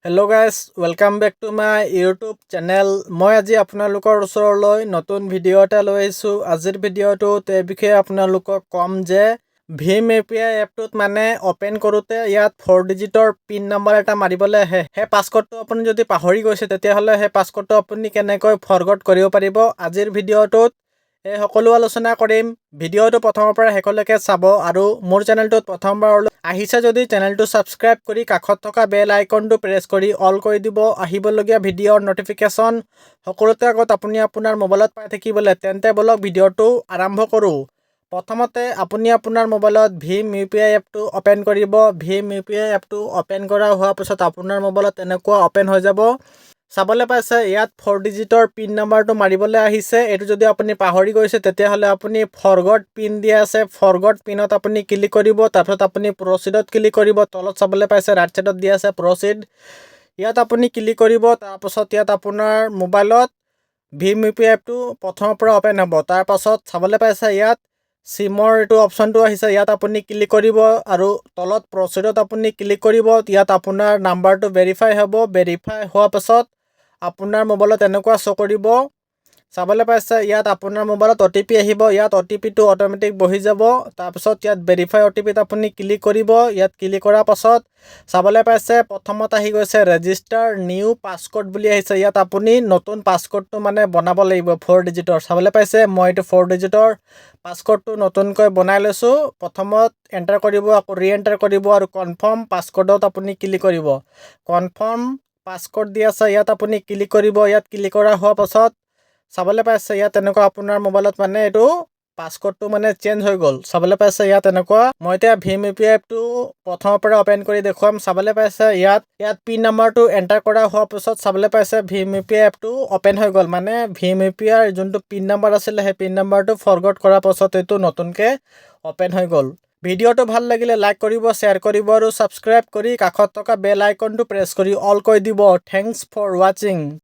Hello guys, welcome back to my YouTube channel. মই আজি আপোনালোকৰ ওচৰলৈ নতুন ভিডিঅ' এটা লৈ আহিছোঁ। আজিৰ ভিডিঅ'টোত এই বিষয়ে আপোনালোকক ক'ম যে ভীম ইউপিআই এপটোত মানে অ'পেন কৰোঁতে ইয়াত ফ'ৰ ডিজিটৰ পিন নাম্বাৰ এটা মাৰিবলৈ আহে। সেই পাছক'ডটো আপুনি যদি পাহৰি গৈছে, তেতিয়াহ'লে সেই পাছক'ডটো আপুনি কেনেকৈ ফৰগট কৰিব পাৰিব, আজিৰ ভিডিঅ'টোত এই সকলো আলোচনা কৰিম। ভিডিঅ'টো প্ৰথমৰ পৰা শেষলৈকে চাব আৰু মোৰ চেনেলটোত প্ৰথমবাৰলৈ আহিছে যদি চেনেলটো ছাবস্ক্ৰাইব কৰি কাষত থকা বেল আইকনটো প্ৰেছ কৰি অল কৰি দিব, আহিবলগীয়া ভিডিঅ'ৰ ন'টিফিকেশ্যন সকলোতে আগত আপুনি আপোনাৰ মোবাইলত পাই থাকিবলৈ। তেন্তে ব'লক, ভিডিঅ'টো আৰম্ভ কৰোঁ। প্ৰথমতে আপুনি আপোনাৰ মোবাইলত ভীম ইউপিআই এপটো অ'পেন কৰিব। ভীম ইউপিআই এপটো অ'পেন কৰা হোৱাৰ পাছত আপোনাৰ মোবাইলত এনেকুৱা অ'পেন হৈ যাব। চাবলৈ পাইছে, ইয়াত ফ'ৰ ডিজিটৰ পিন নাম্বাৰটো মাৰিবলৈ আহিছে। এইটো যদি আপুনি পাহৰি গৈছে, তেতিয়াহ'লে আপুনি ফৰগট পিন দিয়া আছে, ফৰগট পিনত আপুনি ক্লিক কৰিব। তাৰপিছত আপুনি প্ৰচিডত ক্লিক কৰিব। তলত চাবলৈ পাইছে, ৰাইট ছাইডত দিয়া আছে প্ৰচিড, ইয়াত আপুনি ক্লিক কৰিব। তাৰপাছত ইয়াত আপোনাৰ মোবাইলত ভীম ইউপিআই এপটো প্ৰথমৰ পৰা অ'পেন হ'ব। তাৰপাছত চাবলৈ পাইছে, ইয়াত চিমৰ এইটো অপশ্যনটো আহিছে। ইয়াত আপুনি ক্লিক কৰিব আৰু তলত প্ৰচিডত আপুনি ক্লিক কৰিব। ইয়াত আপোনাৰ নাম্বাৰটো ভেৰিফাই হ'ব। ভেৰিফাই হোৱাৰ পাছত আপোনাৰ মোবাইলত এনেকুৱা শ্ব' কৰিব। চাবলৈ পাইছে, ইয়াত আপোনাৰ মোবাইলত অ'টিপি আহিব। ইয়াত অ'টিপিটো অট'মেটিক বহি যাব। তাৰপিছত ইয়াত ভেৰিফাই অ'টিপিত আপুনি ক্লিক কৰিব। ইয়াত ক্লিক কৰাৰ পাছত চাবলৈ পাইছে, প্ৰথমত আহি গৈছে ৰেজিষ্টাৰ নিউ পাছক'ড বুলি আহিছে। ইয়াত আপুনি নতুন পাছক'ডটো মানে বনাব লাগিব ফ'ৰ ডিজিটৰ। চাবলৈ পাইছে, মই এইটো ফ'ৰ ডিজিটৰ পাছক'ডটো নতুনকৈ বনাই লৈছোঁ। প্ৰথমত এণ্টাৰ কৰিব, আকৌ ৰি এণ্টাৰ কৰিব আৰু কনফাৰ্ম পাছক'ডত আপুনি ক্লিক কৰিব। কনফাৰ্ম পাছক'ড দি আছে, ইয়াত আপুনি ক্লিক কৰিব। ইয়াত ক্লিক কৰা হোৱাৰ পাছত চাবলৈ পাইছে, ইয়াত তেনেকুৱা আপোনাৰ মোবাইলত মানে এইটো পাছক'ডটো মানে চেঞ্জ হৈ গ'ল। চাবলৈ পাইছে, ইয়াত এনেকুৱা। মই এতিয়া ভীম ইউপিআই এপটো প্ৰথমৰ পৰা অ'পেন কৰি দেখুৱাম। চাবলৈ পাইছে, ইয়াত পিন নাম্বাৰটো এণ্টাৰ কৰা হোৱাৰ পাছত চাবলৈ পাইছে, ভীম ইউপিআই এপটো অ'পেন হৈ গ'ল। মানে ভীম ইউপিআইৰ যোনটো পিন নাম্বাৰ আছিলে, সেই পিন নাম্বাৰটো ফৰগট কৰাৰ পাছত এইটো নতুনকৈ অ'পেন হৈ গ'ল। ভিডিঅ'টো ভাল লাগিলে লাইক কৰিব, শ্বেয়াৰ কৰিব আৰু ছাবস্ক্ৰাইব কৰি কাষত থকা বেল আইকনটো প্ৰেছ কৰি অল কৰি দিব। Thanks for watching.